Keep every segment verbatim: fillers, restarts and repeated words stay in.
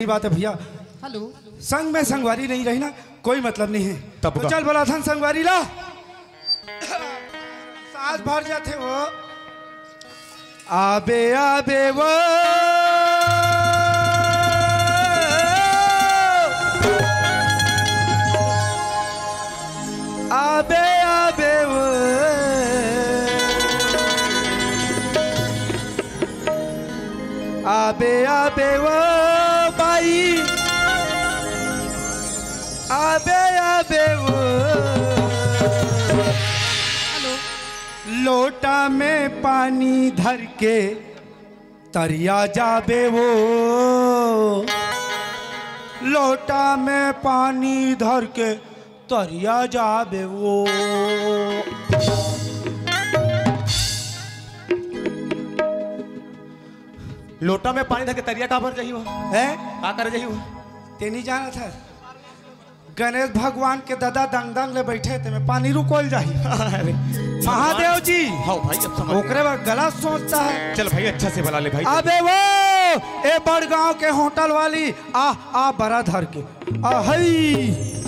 सही बात है भैया। हेलो। संग में संगवारी नहीं रही ना, कोई मतलब नहीं है। तब तो का? चल बोला था संगवारी ला। सांस भर जाथे वो। आबे, आबे वो। आबे, आबे वो। आबे, आबे वो बाई। आबे, आबे वो। हेलो। लोटा में पानी धर के तरिया जाबे वो। लोटा में पानी धर के तरिया जाबे वो। लोटा में पानी धर के तरिया काबर जाही वो? हैं? का करे जाही वो? ते नहीं जाना था? गणेश भगवान के ददा दंग दंग ले बैठे ते में पानी रुकोल जाही। अरे, महादेव जी। हाँ भाई, अब समझ ओकरे गया। बाद गलत सोचता है। चल भाई, अच्छा से बुला ले भाई। अबे वो, ए बड़गांव के होटल वाली, आ, आ बरा धर के। आ, हई।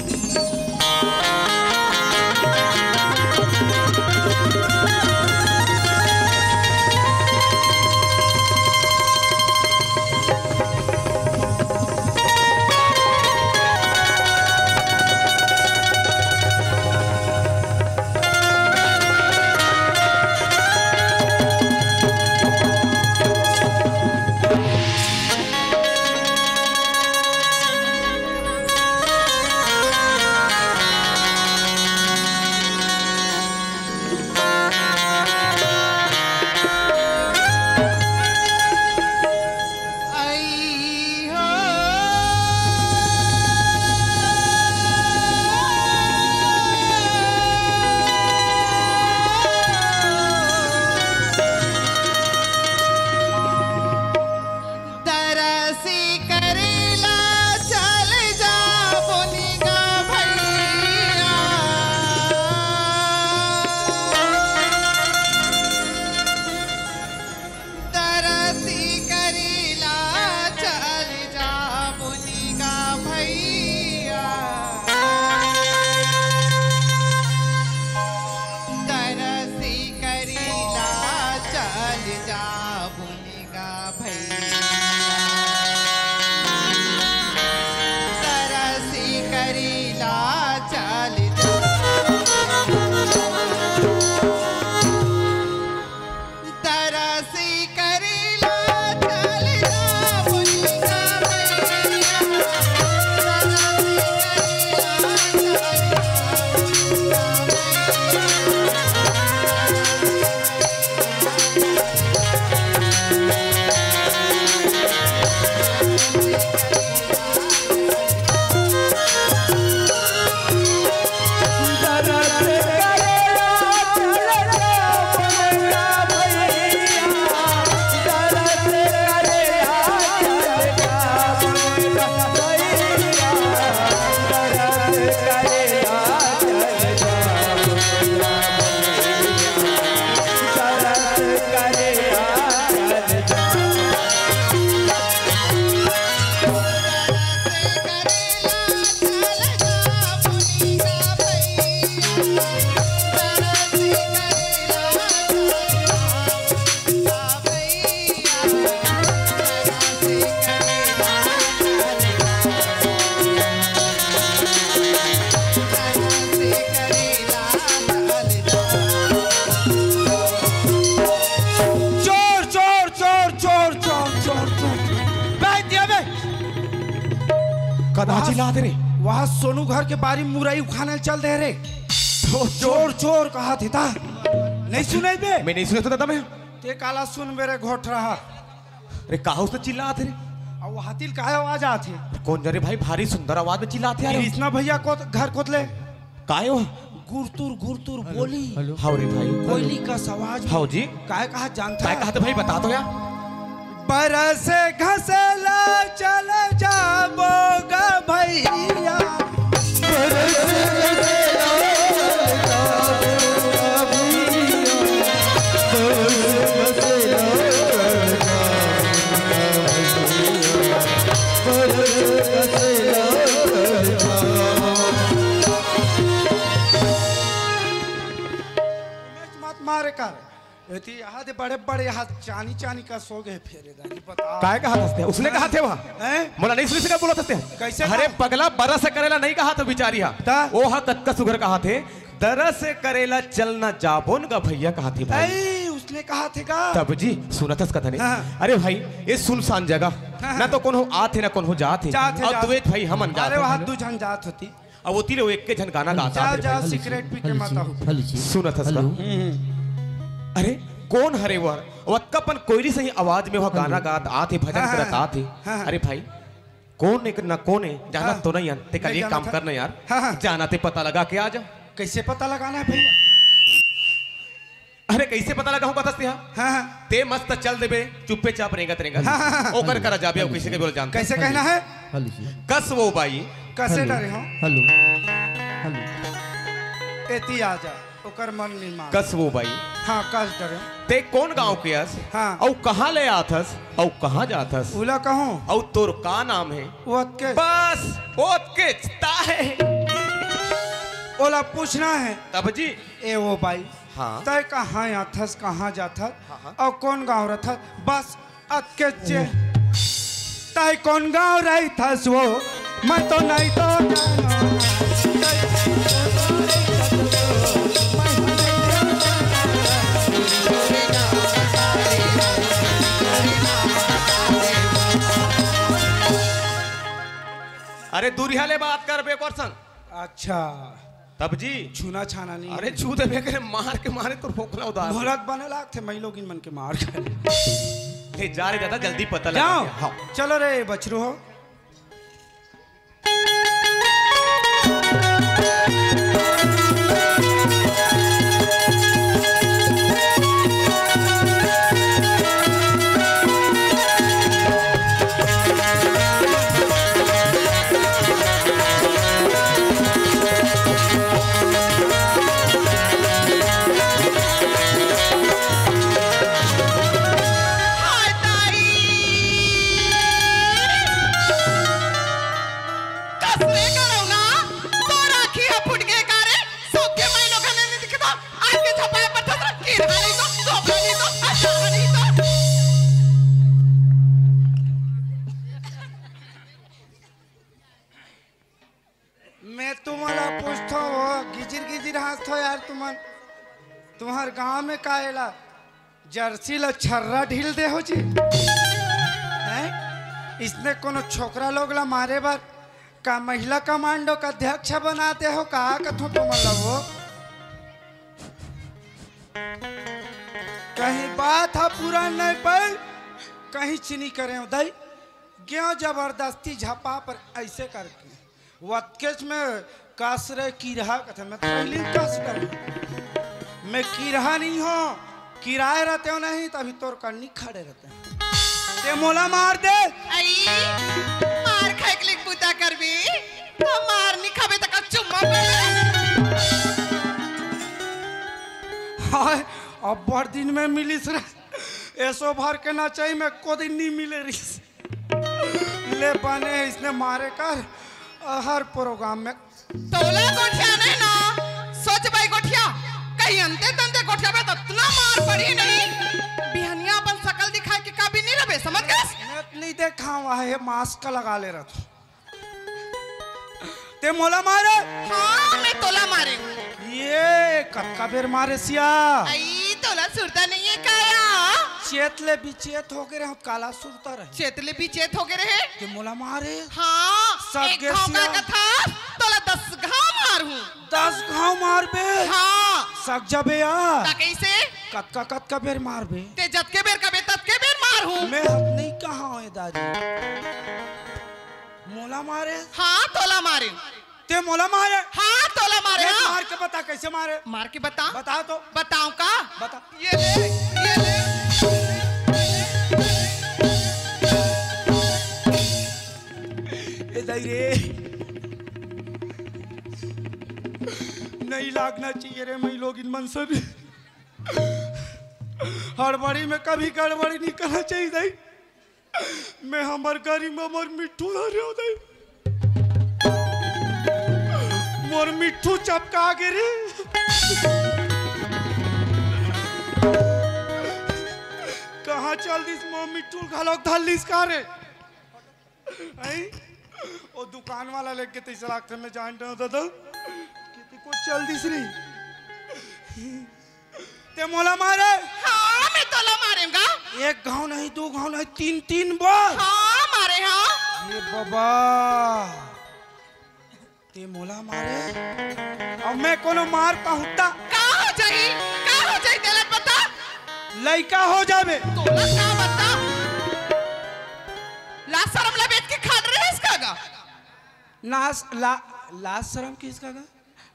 तरसी करेला चल जा बुनिगा भैया। तरसी करेला चल जा बुनिगा भैया। तरसी करेला चल जा बुनिगा भैया। तरसी करेला चल जा। तरसी करेला चल जा बुनिगा भैया। तरसी करेला चल जा बुनिगा भैया। चोर, चोर, चोर, चोर, चोर, चोर, चोर। बे, दिया बे। कदा वहाँ चिल्लात रे? वहाँ सोनू घर के बारी मुरई उखाने चल दे रे। चोर, चोर। चोर, चोर कहा थे ता। नहीं सुने बे? मैं नहीं सुने तो दादा मैं। ते काला सुन मेरे घोट रहा। अरे, काहू से चिल्लात रे? अउ हाथी ल काहे आवाज आत हे? कौन जरे भाई, भारी सुंदर आवाज में चिल्लात हे यार। कृष्णा भैया को घर कोतले। काय हो? गुरतुर गुरतुर बोली। हेलो। हाव रे भाई। कोयली का आवाज। हाव जी। काय कहा जानता काय है? कहा तो भाई बता तो यार। बरस घसेला चल जाबो ग भैया। मत मारे कर। एती यहाँ दे बड़े-बड़े यहाँ चानी-चानी का सो गए फेरे दानी, बता। काय कहा थस ते? उसने कहा थे वहाँ। हैं? मोला नहीं सुनी से बोला थस ते? कैसे अरे कहा? पगला, बरस करेला नहीं कहा था बिचारी हा। ता? ओ हा कतका सुघर कहा थे, दरस करेला चलना जाबोन गा भैया कहा थे भाई। ऐ, उसने कहा थे का? तब जी, सुनत हस कथा नहीं। हाँ। अरे भाई, ये सुनसान जगह, हाँ, ना हाँ। तो कोनो आथे, ना कोनो जाथे। जाथे, और जाथे। दुए भाई हमन अरे जाथे वहाँ भाई। दू झन जात होती। अब ओती ले वो एक के झन गाना गात जा, हे जा, भाई। सिगरेट पी के हेलो मत जी, आओ। हेलो जी। सुनत हस हेलो। का? हम्म। अरे, कोन हरे वो? वो अतका अपन कोयली सही आवाज में वो गाना हेलो। गात आत हे, भजन हाँ, करत हाँ, आत हे। हाँ, हाँ। अरे भाई, कोन एक ना कोन हे, जानत हाँ। तो नहीं यार। ते कल नहीं एक काम जानत है। करना यार। हाँ, हाँ। जाना ते पता लगा के आ जा। कैसे पता लगाना है भैया? अरे, कैसे पता लगा हूँ, बता सिया? हाँ, हाँ। ते मस्त चल देबे, चुप्पे चाप रेंगत, रेंगत। हाँ, हाँ, हाँ। ओकर करा जाबे, अउ किसी के बोल जानता। कैसे कहना है? हेलो जी। कस वो बाई। कसे हेलो। डरे हो? हेलो। हेलो। एती आ जा, ओकर मन नहीं मान। कस वो बाई। हाँ, कस डरे। ते कौन गांव के अस? हाँ। अउ कहाँ ले आथस? अउ कहाँ जाथस? उला कहूँ? अउ तोर का नाम है? ओतके। बस, ओतके ता है। ओला पूछना है। तब जी। ए वो बाई। हाँ। तय कहाँ आथस, कहाँ जाथस, हाँ, हाँ। अउ कौन गाँव रथस, बस अतके चे। तय कौन गाँव रहिथस वो, मैं तो नहीं तो जानों। अरे दूरिहा ले बात कर बे ओकर संग। अच्छा। तब जी। छूना छाना नहीं। अरे छू देबे करे, मार के मारे तो फोकला उधार। मोला बने लागथे, मैं लोग इन मन के मार खाए। ले जा रे दादा, जल्दी पता लगा जाओ। के। हाँ। चलो रे बछरू हो। हाय तारी। कसरे करौना, तोर आँखी ह फूट गे का रे? सबके माई लोगन ल नइ दिखत हे। आज के झपाए पर थस, किरहा नइ तो, धोखा नइ तो, अचार नइ तो। मैं तुम्हारा पूछता हूँ, गिजिर गिजिर हाँसत हो यार तुमन। तुम्हार गांव में का एला जर्सी ला छर्रा ढील दे हो जी? हैं? इसने कोनो छोकरा लोग ला मारे बर का महिला कमांडो का अध्यक्ष बना दे हो? का कथो तुमन ला वो? कहीं बात हा पूरा नहीं पाइल, कहीं चीनी करे हो दई। गेंव जबरदस्ती झपा पर ऐसे करके। वतकेच में कस रे किरहा कथे, मैं तो पहली कस डरे। मैं किरहा नहीं हूँ, किराए रहते हो नहीं, तभी तोर कन्नी खड़े रहते हैं। ते मोला मार दे। आई, मार खाए के लिए बूता करबे, तो मार नहीं खाबे तो का चुम्मा पड़े। हाय, अब्बड़ दिन में मिलिस रे। एसो भर के नचाई में को दिन नहीं मिले रिस। ले बने इसने मारे कर, हर प्रोग्राम में। तोला गोठिया नहीं ना, सोच बाई गोठिया, कहीं अंते तंते गोठिया में तो इतना मार पड़ी नहीं। बिहनिया अपन सकल दिखाए के काबिल नहीं रहे, समझ गए? मैं नहीं देखा हुआ है, मास्क लगा ले रहा था। ते मोला मारे? हाँ, मैं तोला मारे। ये कतका बेर मारे सिया? आई, तोला सुरता नहीं है काया? चेत ले बिचेत हो गए रहे, काला सुरता रहे। चेत ले बिचेत हो गए रहे? ते मोला मारे? हाँ, सक एक घाव का कथा, तोला दस घाव मार हूँ। दस घाव मार बे? हाँ। सक जाबे यार। ता कैसे? कतका कतका बेर मार बे? ते जतके बेर कबे ततके बेर मार हूँ। मैं हक नहीं कहा हूँ दादी। मोला मारे? हाँ, तोला मारे। ते मोला मारे? हाँ, तोला मारे, देख, हाँ। मार के बता, कैसे मारे? मार के बता। बता तो। बताऊं का? बता। ये ले, ये ले। ए दाई रे, नहीं लागना चाहिए रे, मैं लोग इन मन से भी। हड़बड़ी में कभी गड़बड़ी नहीं करना चाहिए दाई। मैं हमर गरी में मोर मिट्ठू धरे हो दे। मोर मिट्ठू चपका गे रे। कहाँ चल दिस मोर मिट्ठू घलोक धर लिस का रे? हैं? ओ दुकान वाला लेके तैसे लागथे मैं जान रहा हूँ दादा। कितनी को चल दिस रे। ते मोला मारे। हाँ, मैं तोला मारेंगा। एक घाव नहीं, दो घाव नहीं, तीन, तीन बार। हाँ, मारे हाँ। ये बाबा। ते मोला मारे। अब मैं कोनो मार पाहूं ता। का हो जाही? का हो जाही तेला पता? लइका हो जाबे। तोला का पता? लाज शरम ला बेच के खात रहे इसका गा? नास-, ला-, लाज शरम किसका गा?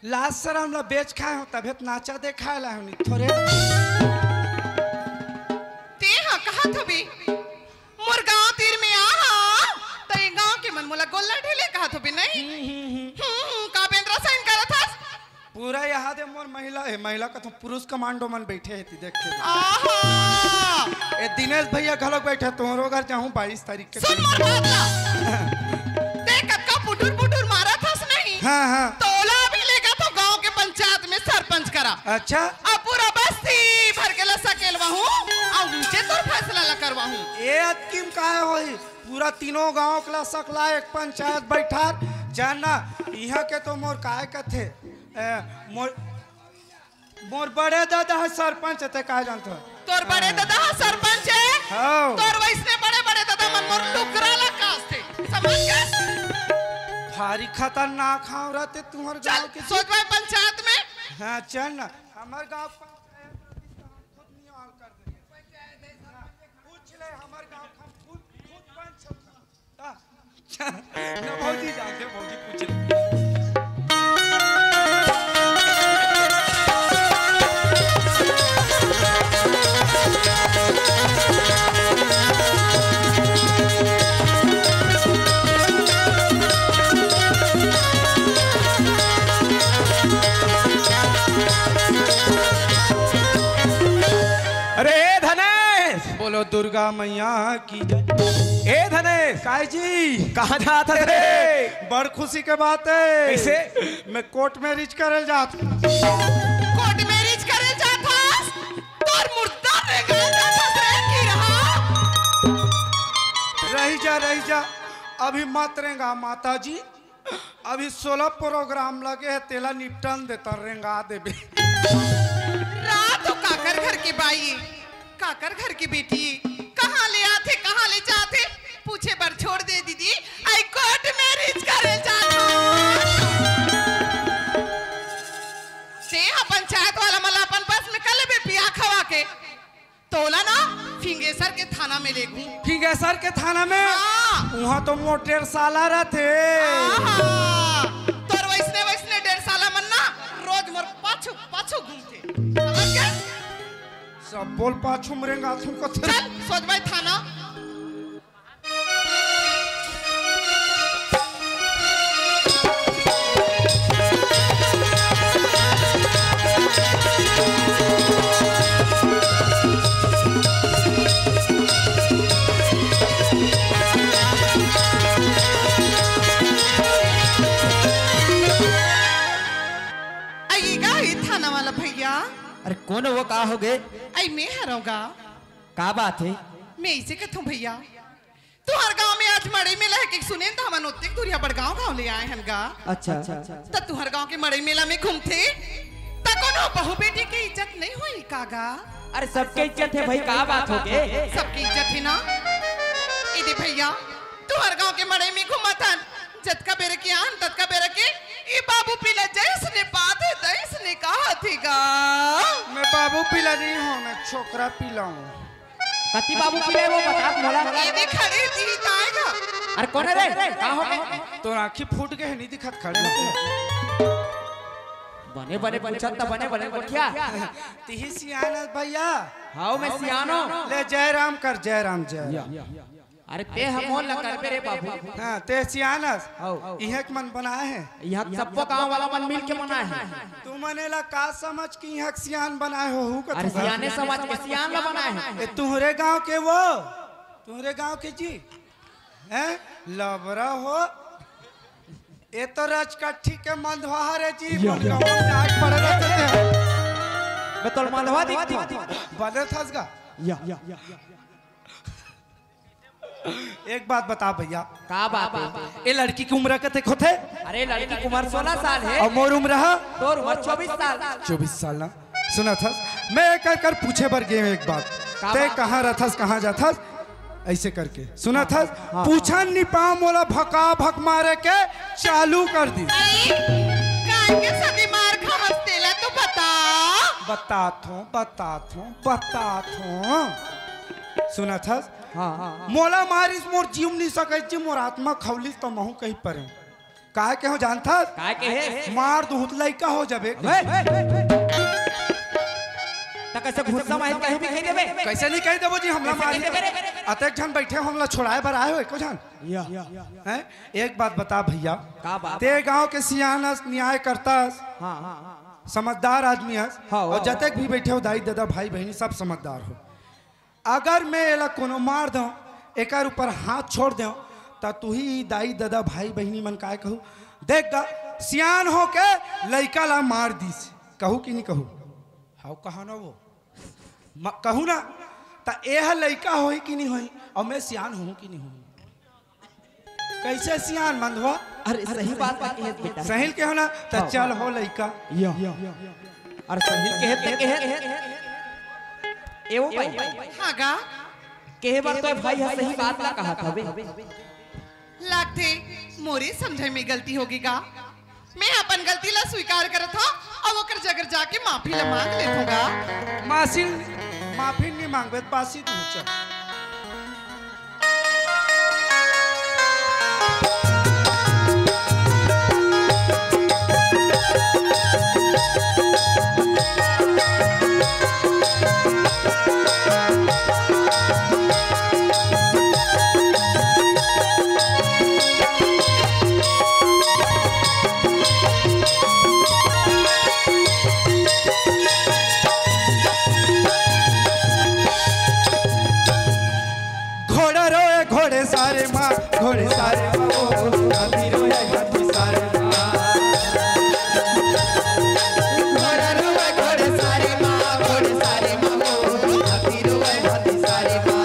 लाज शरम ला बेच खाए हो, तभे त नाचा देखाए ला हो, नहीं थोरे। ते हा कहत हबे, मोर गांव तीर में आ हा, त ये गांव के मन मोला गोल्ला ढीले कहत हबे, नहीं? हम्म, हम्म, हम्म। हम्म, हम्म, का बेंदरा sign करत हस? पूरा यहाँ दे मोर महिला, ए, महिला का तो पुरुष कमांडो मन बैठे हे, ती देख के। आहा! ए, दिनेश भैया घलोक बैठे, तोहरो घर जाहूं बाईस तारीख के सुन दिन। मोर बात ला। ते कतका पुटुर पुटुर मारत हस नहीं? हाँ, हाँ। तोला अभी लेगा तो गांव के पंचायत में सरपंच करा। अच्छा। अब पूरा बस्ती भर के ला सकेलवा हूँ, अउ नीचे तोर फैसला ला करवा हूँ। ए अतकिम काय होही? पूरा तीनों गांव के ला सकला एक पंचायत बैठार। जानना, इहाँ के तो मोर काय कथे, ए, मोर मोर बड़े ददा ह सरपंच, ते का जानत हो? तोर बड़े ददा ह सरपंच हे? हाँ। तोर वइसने बड़े-बड़े ददा मन मोर लुकरा ला कासथे। समझ गेस? भारी खतरनाक हाव रथे तुँहर चल, गाँव के। सोजवाय पंचायत में। हाँ, चल ना। हमर गाँव पंचायत रहिस त हम खुद निवाल कर देते। पूछ ले, हमर गाँव हम खुद, खुद पंच होता। ना भौजी जाके भौजी पूछ ले। अरे धनेश, बोलो दुर्गा मैया की जय। ए धनेश। काय जी? कहाँ जात हस रे? बड़ खुशी के बात हे। कइसे? मैं court marriage करे जात हूँ। Court marriage करे जात हस? तोर मुर्दा रेंगा जात हस रे, की रहा? रही जा, रही जा, अभी मत रेंगा माता जी। अभी सोलह program लगे हे, तेला निपटन देता, रेंगा देबे। रात हो काकर घर के बाई, काकर घर के बेटी, कहाँ ले आथे, कहाँ ले जाथे, पूछे बर छोड़ दे दीदी। आई court marriage करे जात हस। ते ह पंचायत वाला मन ला अपन बस में कर लेबे पिया खवा के। तोला ना फिंगेसर के थाना में लेगू। फिंगेसर के थाना में? हाँ। उहाँ तो मोटेर साला रथे। आहा, तोर वइसने वइसने डेढ़ साला मन ना रोज मोर पाछू पाछू घूमथे। समझ गेस? सब बोल पाछू में रेंगाथू कथे। चल, सोजवाय थाना। अई गा, ई थाना वाला भैया। अरे कोन वो, का हो गे? अई मैं हरौं गा। का बात हे? मैं इसे कथों भैया, तुँहर गाँव में आज मड़ई मेला हे कि सुनेन, त हमन ओतेक दूरिहा बड़गाँव गाँव ले आए हन गा। अच्छा, अच्छा, अच्छा। त तुँहर गाँव के मड़ई मेला में घूमथे, त कोनो बहू बेटी के इज्जत नइ होही का गा? अरे सबके इज्जत हे भाई, का बात हो गे? सबके इज्जत हे ना। ए दे भैया, तुँहर गाँव के मड़ई में घूमत हन, जतका बेरा के आन, ततका बेरा के, ई बाबू पीला जइसने बात हे, तइसने कहत हे गा। मैं बाबू पीला नहीं हूँ, मैं छोकरा पीला हूँ। कति बाबू पीला हे वो बता मोला। ए दे खड़े, तिही ताय गा। अरे कोन हे रे? का हो गे? तोर आँखी फूट गे हे, नहीं दिखत, खड़े हो। बने बने पूछत त बने बने गोठिया। तिही सियान हस भैया। हव, मैं सियान हूँ। ले जय राम कर, जय राम, जय राम। अरे ते ह मोर ला करबे रे बाबू। हाँ, ते सियान हस। हव। इहाँ के मन बनाए हे। इहाँ के सब्बो गाँव वाला मन मिल के बनाए हे। तुमन एला का समझ के इहाँ के सियान बनाए हो, हू कथों? अरे सियाने समझ के सियान ला बनाए हे। ए, तुँहरे गाँव के वो? तोहरे गांव के जी? हैं? लबरा हो? ए तो रजकट्ठी के मंदवा हरे जी, या, मन या। गांव में जाए पड़े रहते हैं। मैं तोर मंदवा दिखत हंव। बने थस गा? या, या, या। एक बात बता भैया। का बात है? ए लड़की के उम्र कतेक होथे? अरे, लड़की के उम्र सोलह साल है। अउ मोर उम्र हा? तोर उम्र चौबीस साल। चौबीस साल ना? सुनत हस, मैं एकर कर पूछे बर गे हंव एक बात। का ते बात? कहाँ रहथस, कहाँ जाथस? ऐसे करके सुनत हस, हाँ। पूछन नि पाव मोला भका भक मारे के चालू कर दी। अई, काहे के सदी मार खावस तेला तो बता। बतात हंव, बतात हंव, बतात हंव। सुनत हस? हाँ, हाँ, हाँ। मोला मारिस मोर जीव नि सकत जी, मोर आत्मा खौलिस तो महूं कहीं परे। काहे के हो जानथस? काहे के हे? मार दुहूं त लइका हो जाबे। अबे! त कैसे गुस्सा में कहीं भी कह देबे? कैसे नहीं कह देबो जी, हमला कैसे मार कह देबे रे? अतेक झन बैठे हो, हमला छोड़ाए बर आए हो एको झन? या। हैं? एक बात बता भैया, का बात? ते गांव के सियान अस, न्याय करता अस, हाँ, हाँ, हाँ। समझदार आदमी अस, हाँ, और हाँ। जतेक भी बैठे हो दाई ददा भाई बहिनी सब समझदार हो। अगर मैं एला कोनो मार दंव, एकर ऊपर हाथ छोड़ देंव, त तुही दाई ददा भाई बहिनी मन काय कहू? देख गा, सियान होके लइका ला मार दिस, कहू कि नहीं कहू? हाव कहा ना वो? म-, कहू ना, त एह लइका होही कि नहीं होही, और मैं सियान होहूं कि नहीं होहूं? कैसे सियान मंदवा? अरे सही बात है, कहे बेटा। सही ल कहे हो ना, त हाँ, चल हाँ। हो लइका। या। अरे सही कहे त कहे। ए वो भाई। हाँ गा। कहे बर तो भाई ह सही बात ला कहत हवे। लागथे मोरे समझे में गलती होगे गा। मैं अपन गलती ला स्वीकार करत हंव अउ ओकर जगह जाके माफी ला मांग लेथंव गा। मासी, माफी नहीं मांगबे त बासी दूध चल। घोड़ा रोए घोड़े सारे माँ, घोड़े सारे माँ, ओ, हाथी रोए हाथी सारे माँ। घोड़ा रोए घोड़े सारे माँ, घोड़े सारे माँ, ओ, हाथी रोए हाथी सारे माँ।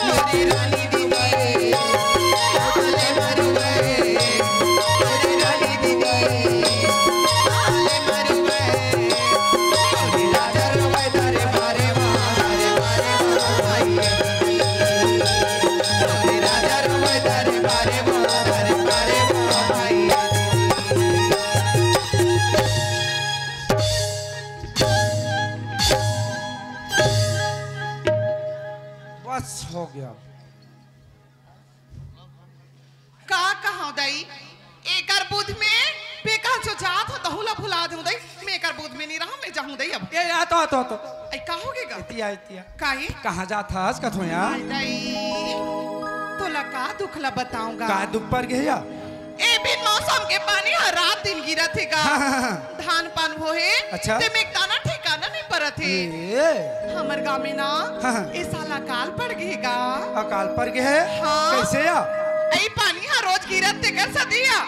मेरी रानी दीदी, ओ, ले मरुए, मेरी रानी दीदी, ओ, ले मरुए। बस हो गया। का कहंव दाई, एकर बुध में बेकार जो जात हो, तहू ला भुला देहूं दाई। मैं एकर बुध में नहीं रहंव, मैं जाहूं दाई अब। ए, आ तो, आ तो, आ तो। ए, का होगे गा? एतिया, एतिया। काहे? कहाँ जात हस, कथों या? हाय दाई, तोला का दुख ला बतावंव गा? का दुख पर गे या? ए बिन मौसम के पानी ह रात दिन गिरत हे गा। हाँ, हाँ, हाँ। धान पान होहे, अच्छा। तेमे एक दाना ठिकाना नहीं परत हे। ए। हमर गांव में ना, हाँ, हाँ। ए साल अकाल पड़ गे गा। अकाल पड़ गे हे? हाँ। कैसे या? ए पानी ह रोज गिरत तेकर सदिया।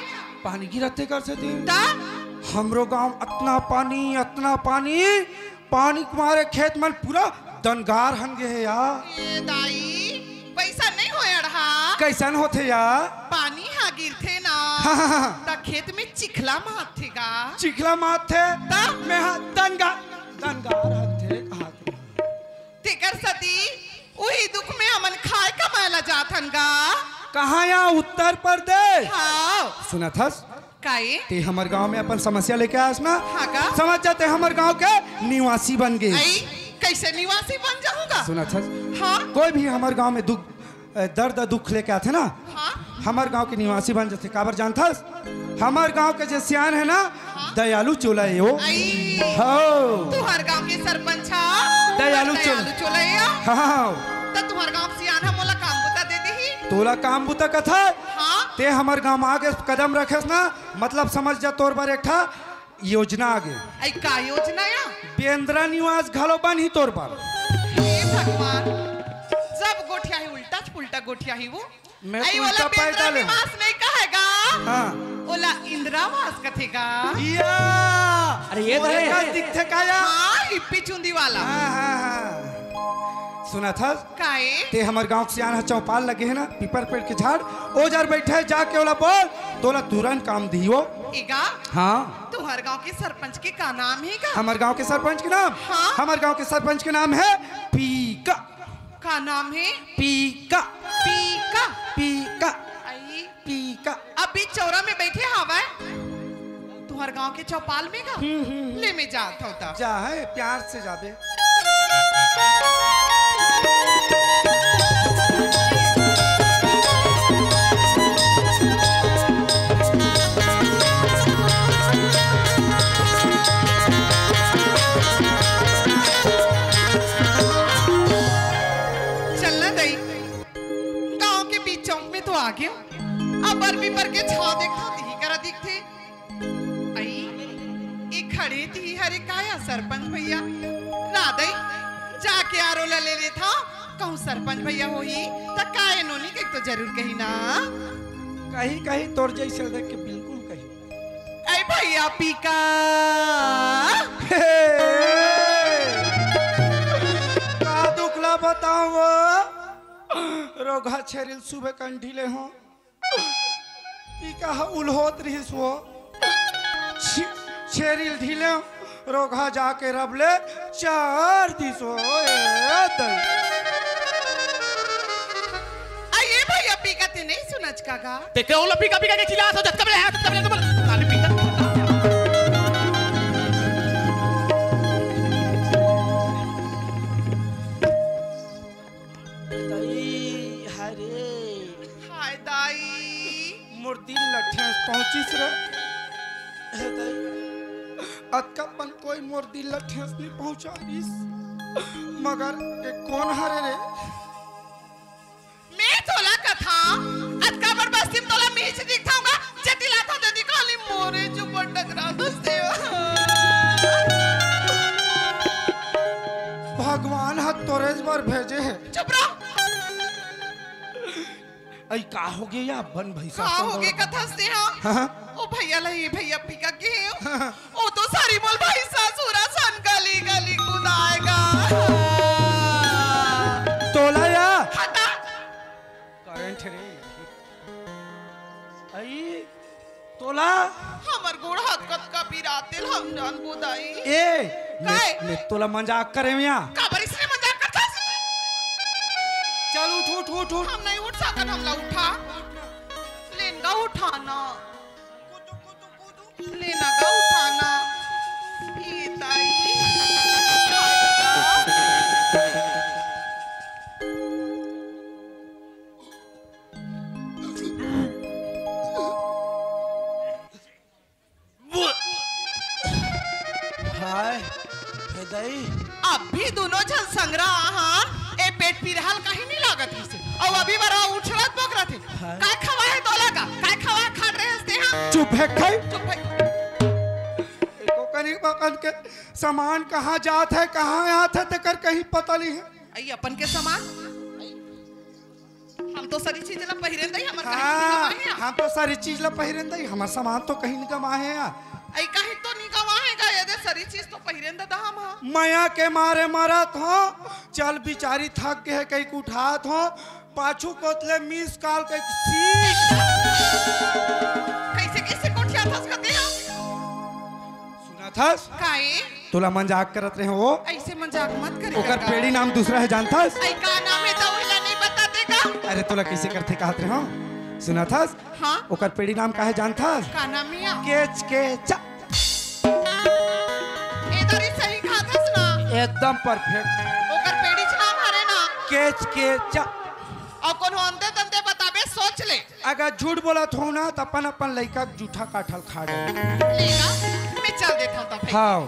पानी गिरत तेकर सदिया? त? हमरो गांव अतना पानी, अतना पानी, पानी के मारे खेत मन पूरा दनगार हन गे हे या। ए दाई, वैसा नहीं होय अड़हा। कैसन होथे या? पानी ह गिरथे ना, हाँ, हाँ, हाँ। त खेत में चिखला माथथे गा। चिखला माथथे? त? मैं हा दनगार, दनगार हन थे कहा थे। तेकर सती उही दुख में हमन खाए कमाए ला जाथन गा। कहाँ या? उत्तर प्रदेश। हाँ। सुनत हस? काए? ते हमर गांव में अपन समस्या लेके आस ना? हाँ का? समझ जा ते हमर गांव के निवासी बन गे। आई, कैसे निवासी बन जाहूं गा? सुनत हस? हाँ। कोई भी हमर गांव में दुख, ए, दर्द दुख लेके आथे ना, हाँ। हमर गांव के निवासी बन जाथे। काबर जानथस? हमर गांव के जे सियान हे ना, हाँ। दयालु चोला हे वो। आई। हो। तुहर गांव के सरपंच हा? दयालु चोला। दयालु चोला हे या? हाँ, हाँ, हाँ। त तुहर गांव के सियान ह मोला काम बुता दे देही? तोला काम बुता कथा? हाँ। ते हमर गांव में आगे कदम रखेस ना, मतलब समझ जा तोर बर एक ठा योजना आगे। आई का योजना या? बेंदरा निवास घलो बनही तोर बर। हे भगवान। त गोठिया ही वो। मैं अई तो ओला उल्टा पैदा बेंदरा ले। निवास नहीं कहेगा। हाँ। ओला इंदिरावास कथेगा। या। अरे ये तो मोरे है। का दिखथे का या? हाँ, हिप्पी चुंदी वाला। हाँ, हाँ, हाँ। सुनथस? काए? ते हमर गांव के सियान ह चौपाल लगे हे ना, पीपर पेड़ के झाड़, ओ जर बैठे हे, जाके ओला बोल, तोला तुरंत काम दिही वो। एगा? हाँ। तुम्हर गांव के सरपंच के का नाम हे गा? हमर गांव के सरपंच के नाम? हाँ। हमर गांव के सरपंच के नाम हे पीका। का नाम हे? पीका। पीका। पीका। अई। पीका। अभी चौरा में बैठे हवय। तुम्हर गांव के चौपाल में गा? हम्म, हम्म, हम्म। ले मैं जात हंव त। जा हे, प्यार से जाबे। चल ना दई, गांव के बीच चौक में तो आ गेंव। अब अरबी पर के छाव देखथंव, तिही करा दिखथे। अई, ए खड़े तिही हरे का या सरपंच भैया? ला दई, जाके आरो ला ले लेथंव, कहूं सरपंच भैया होही, त का ए नोनी के तो जरूर कही ना। कही, कही, तोर जइसे ल देख के बिल्कुल कही। ए भैया पीका। हे, का दुख ला बतावंव वो? रोगहा छेरी ल सुबह कन ढीले हंव। पीका ह उल्होत रिहिस वो। छे-, छेरी ल ढीले, रोगहा जाके रब ले चार दिस वो। ए दई। अई ए भैया, पीका ते नहीं सुनच का गा? ते के ओला पीका पीका के चिल्लाथस, जतका बेर आया, ततका बेर तुमन खाली पीका, पीका। दई, हरे। हाय दाई। मोर दिल ल ठेस पहुंचिस रे। हे दई, अतका पन कोई मोर दिल ल ठेस नइ पहुंचाइस। मगर ए कोन हरे रे? मैं तोला कथंव, अतका बड़ बस्ती म तोला मीच दिखथंव गा, जेती लाथंव तेती खाली मोरे ऊपर टकराथस ते। भगवान ह तोरेच बर भेजे हे। चुप रह। अई का होगे या बन भैसा का होगे कथस ते हा? हाँ, हाँ। ओ भैया ला, ए भैया पीका के हे। हाँ, हाँ। ओ तो सारी मोल भैसा सुरा सन गली गली कुदाय गा। तोला या? हटा। करंट रे। अई तोला? हमर गोड़ हाथ कतका पिराथे ल हम जानबो दाई। ए, मैं, काय? मैं तोला मजाक करेंव या। काबर इसने मजाक करथस? चल उठ, उठ, उठ, उठ। हम नहीं उठ सकन, हमला उठा। लेन गा उठाना। लेना गा उठाना। ए दाई। हाय, हे दाई। अभी दूनों झन संघरा हन, ए पेट पीरा ल कहीं नहीं लागत रिहिसे। अउ अभी बरा उछलत बोकरत हे। हाय। काय खवाय हे तोला गा? काय खवाय खात रहेस ते हा? चुप हे, खाई। चुप हे। एको कनी बकन के सामान कहाँ जात हे, कहाँ आत हे, तेकर कहीं पता नहीं हे। अई अपन के सामान? हम तो सारी चीज ला पहिरेन दई, हमर कहीं हाँ, नहीं गवाए हे। हम तो सारी चीज ला पहिरेन दई, हमर सामान तो कहीं नहीं गवाए हे। अई कहीं तो नहीं गवाए हे गा, ये दे सारी चीज तो पहिरेन दे हम, हाँ। मया के मारे मरत हंव, चल बिचारी थक गे हे, कहीं उठात हंव, पाछू कोत ले मिस कॉल कहीं सी। कैसे, कैसे गोठियाथस कथे हा? सुनथस? काए? तोला मजाक करत रहेंव वो। अइसे मजाक मत करे ओकर काका। पेड़ी नाम दूसरा हे, जानथस? अई, का नाम हे त ओला नहीं बताते का? अरे, तोला कइसे करथे कहत रहेंव। सुनथस? हाँ। ओकर पेड़ी नाम का हे, जानथस? का नाम हे? केच केचा। ए दरी सही कहथस ना? एकदम परफेक्ट। ओकर पेड़ीच नाम हरे ना? केच केचा। अउ कोनो अंते तंते बताबे, सोच ले। अगर झूठ बोलत हंव ना, त अपन, अपन लइका के जूठा काठल खा डरे। ले ना, मैं चल देथंव तब। हाँ।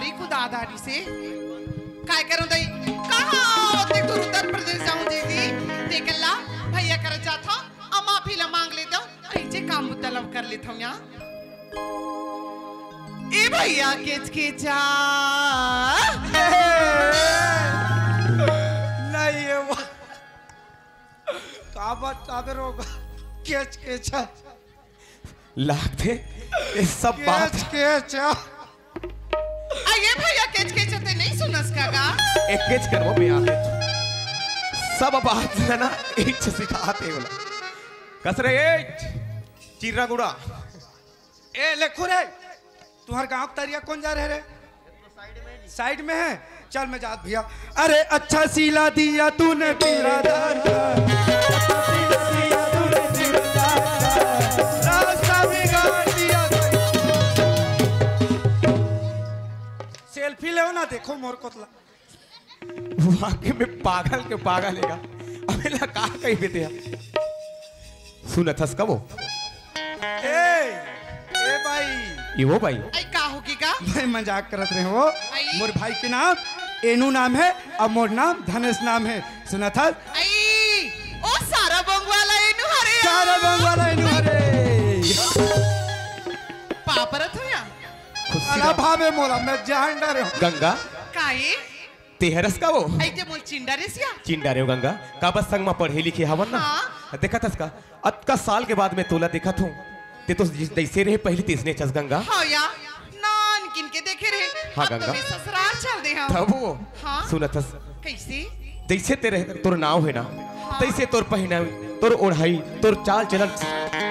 अरे खुदा दारी से, काय करूं दाई? कहाँ होते दूर उत्तर प्रदेश जाऊं दीदी? देख ला, भैया कर जाता, अम्मा भी ला मांग लेता, ऐसे काम बुद्धा लव कर लेता हूँ यहाँ। ए भैया केच केचा। नहीं ये वो। का बात, का बे रोगा? केच केचा। लागथे, ये सब बात। केच केचा। अये भैया, केच केच ते नहीं सुनस का गा? ए, केच करबो बे, आगे। सब बात है ना, इच सिखाते होला। कस रे, ए, चिर्रा गुड़ा। ए, लेखू रे, तुम्हार गांव के तरिया कौन जा रहे रे? साइड में है। चल, मैं जात भैया। अरे, अच्छा सिला दिया तूने तेरा दादा। अच्छा सिला दिया तूने तेरा दादा। रास्ता बिगाड़ दिया। सेल्फी लेव ना, देखो मोर कोतला। वाकई में पागल के पागल हे गा। अबे ला का कही बेटे? सुनत हस कबो? ए, ए भाई। ये वो भाई? आई का होगी का? मैं मजाक करत रहे हो। आई? मोर भाई के नाम एनू नाम है और मोर नाम धनेश नाम है। सुनत हस? आई, ओ सारा बंग वाला एनू हरे। सारा बंग वाला एनू हरे। पापरत हो या? खुशी अला का भावे मोला, मैं जान डरे हूँ। गंगा। काई? तेहरस का वो? ऐ ते मोल चिंडा रेसिया। चिंडा रे गंगा, का बस संग मा पढ़े लिखे हवन ना? हाँ। देखत हस का? अतका साल के बाद मैं तोला देखत हूँ। ते तो जिस, जैसे रहे पहली तेसने चस गंगा। हाँ या, नान किन के देखे रहे। हाँ अब तो गंगा। मैं ससुराल चल दे हूँ। तब वो हाँ। सुनत हस। कैसे? जैसे ते रहे, तोर नाव है ना, हाँ। तैसे तोर पहनावी, तोर ओढ़ाई, तोर चाल चलन,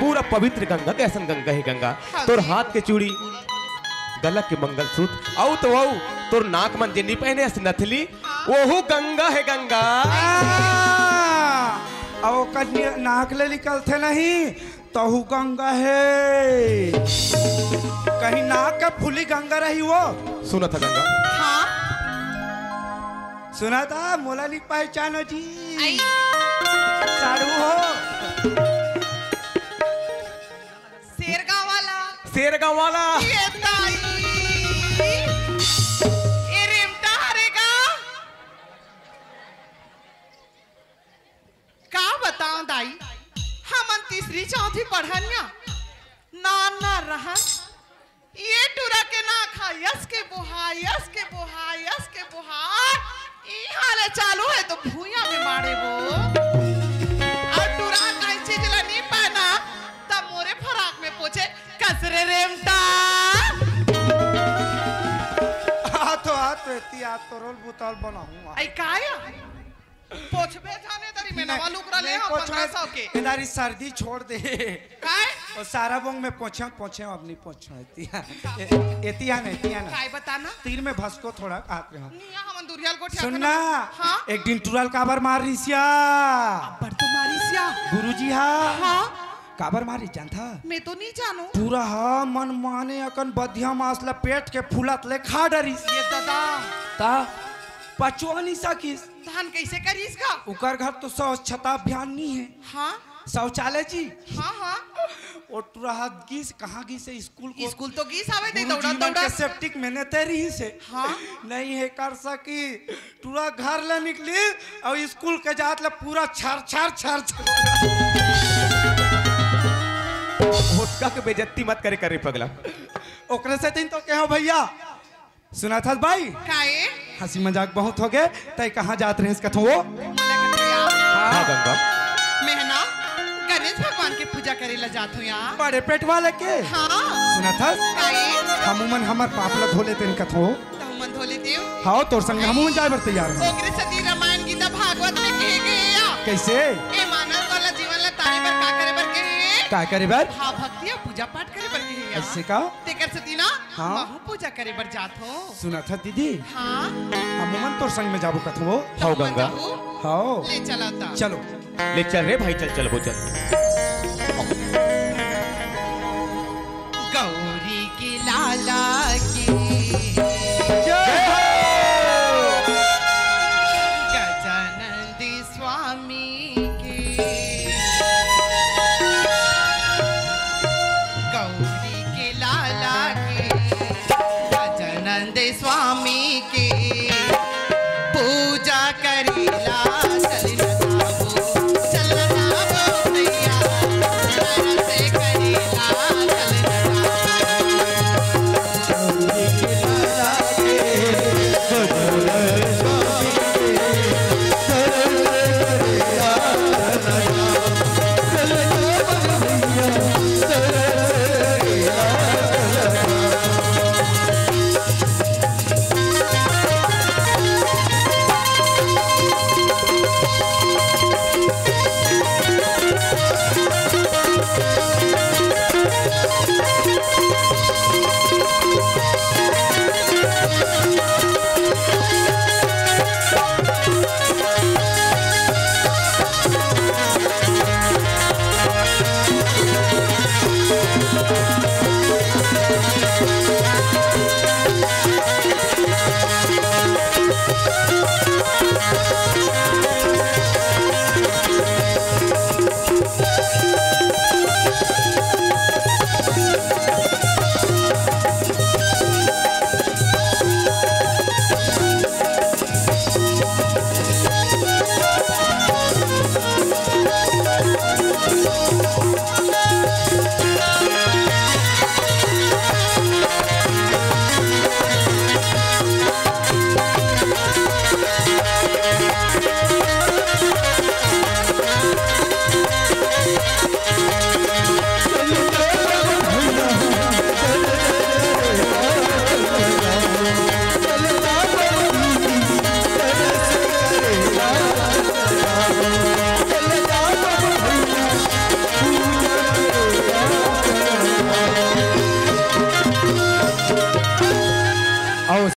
पूरा पवित्र गंगा के असन गंगा हे गंगा। हाँ तोर जी। हाथ के चूड़ी, गला के मंगलसूत्र, अउ तो अउ तोर नाक मन जे नी पहने हस नथली, हाँ। ओहू गंगा हे गंगा। हाँ। अउ ओकर नि-, नाक ले निकलथे नहीं, तहू गंगा हे। कहीं नाक के फूली गंगा रही वो। सुनत ह गंगा। हाँ। सुनत ह, मोला नी पहचानो जी। आई। साढ़ू हो। शेरगांव वाला। शेरगांव वाला। ये ताई। ए रेमटा हरे का? का बताओं दाई, हमन तीसरी चौथी पढ़न या, नान नान रहन, ये टूरा के नाक हा यस के बोहा, यस के बोहा, यस के बोहा, इहाँ ले चालू हे तो भुइयां में माड़े वो। अउ टूरा काई चीज ला नी पाना, त मोरे फराक में पोछे, कस रे रेमटा। आ तो, आ तो, एती आ तो रोल बुताल बनाऊंगा। आई काय? पोछबे जाने दरी में नवा लुगरा ले हो पन्द्रह सौ के। इधर ही सर्दी छोड़ दे। काय? ओ सारा बोंग में पोछे, पोछे, अब नहीं पोछे। एतिया, ए-, एतिया नहीं, एतिया ना। काय बताना? तीर में भसको थोड़ा हाथ में। निया हमन दुरियाल गोठिया सुन खाना। ना, हाँ? एक दिन टुरल काबर मार रिसिया? अब्बड़ तो मारिसिया। गुरुजी हा। हाँ? काबर मारी जानथा? मैं तो नहीं जानू। टूरा हा मन माने अकन बधिया मांस ला पेट के फुलत ले खा डरिस। ये दादा। ता पचवा नहीं सकिस। धान कैसे करिस का? उकर घर तो स्वच्छता अभियान नहीं है। हाँ। शौचालय जी। हाँ, हाँ। वो टूरा हा गिस, कहाँ गिस है? स्कूल को स्कूल तो गिस आवे दे, गुरुजी दौड़ा, मन दौड़ा। के सेप्टिक में ने तेरी ही से। हाँ। नहीं है कर सकी। टूरा घर ले निकली अउ स्कूल के जात ले पूरा छर छर छर छर। होतका के बेइज्जती मत करे, करे पगला। ओकरे सेती तो कहेंव भैया। सुनत हस भाई? काए? हंसी मजाक बहुत होगे। तैं कहाँ जात रहेस कथों वो? मोला कथों या? हाँ। हाँ, गंगा। मैं ना गणेश भगवान के पूजा करे ला जात हूँ या। बड़े पेट वाले के? हाँ। सुनत हस? काए? हमू मन हमर पाप ला धो लेतेन कथों। त हमन धो लेतेव। हाँ, तोर संग हमू मन जाए बर तैयार हन। ओकरे सेती रामायण गीता भागवत में कहे गे या। कैसे? ए मानव वाला जीवन ला तारे बर का करे बर कहे? का करे बर? हाँ, भक्ति अउ पूजा पाठ करे बर कहे या। ऐसे का? तेकर सेती ना, हाँ। महू पूजा करे बर जात हों। सुनत हस दीदी? हाँ। हमू मन तोर संग में जाबो कथों। हव गंगा। हव। ले चला ता। चलो। ले चल रे भाई, चल, चल, वो चल। गौरी के लाला की जय हो। गजानंद स्वामी की, गौरी के लाला की, गजानंद स्वामी स्वामी के पूजा